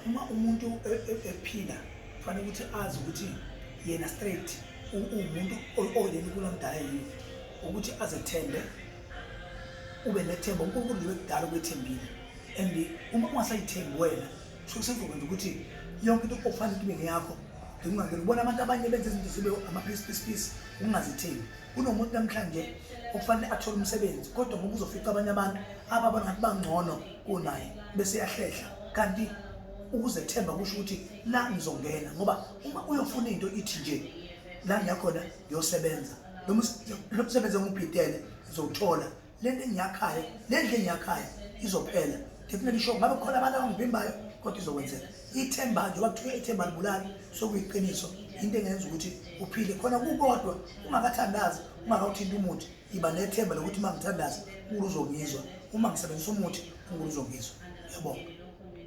Uma umuntu ephila kufanele ukuthi azi ukuthi yena straight uwumuntu oyena uNkulunkulu yini, ukuthi azethembe, ube nethemba. UNkulunkulu nje kudala ukwethembile, and uma ungasayithembi wena, kusuke sekuzokwenza ukuthi yonke into okufanele ibe ngeyakho ngingangeni. Ubona abantu abanye benza izinto zibe ama-piece piece piece, ungazithembi. Kunomuntu namhlanje okufanele athole umsebenzi, kodwa ngoba uzofica abanye abantu ababona ngathi bangcono kunaye, bese yahlehla. Kanti ukuzethemba kusho ukuthi la ngizongena, ngoba uma uyofuna into ithi nje la ngiyakhona ngiyosebenza, lo msebenzi engubhidele ngizowuthola, le nto engiyakhayo, le ndlu engiyakhayo izophela definitely sure. Ngabe kukhona abantu abangivimbayo, kodwa izokwenzeka. Ithemba, njengoba kuthiwa ithemba libulali, sokuyiqiniso, into engenza ukuthi uphile khona kukodwa ungakathandazi, ungakawuthinta umuthi. Iba nethemba lokuthi uma ngithandaza uNkulunkulu uzongizwa, uma ngisebenzisa umuthi uNkulunkulu uzongizwa. Ngiyabonga.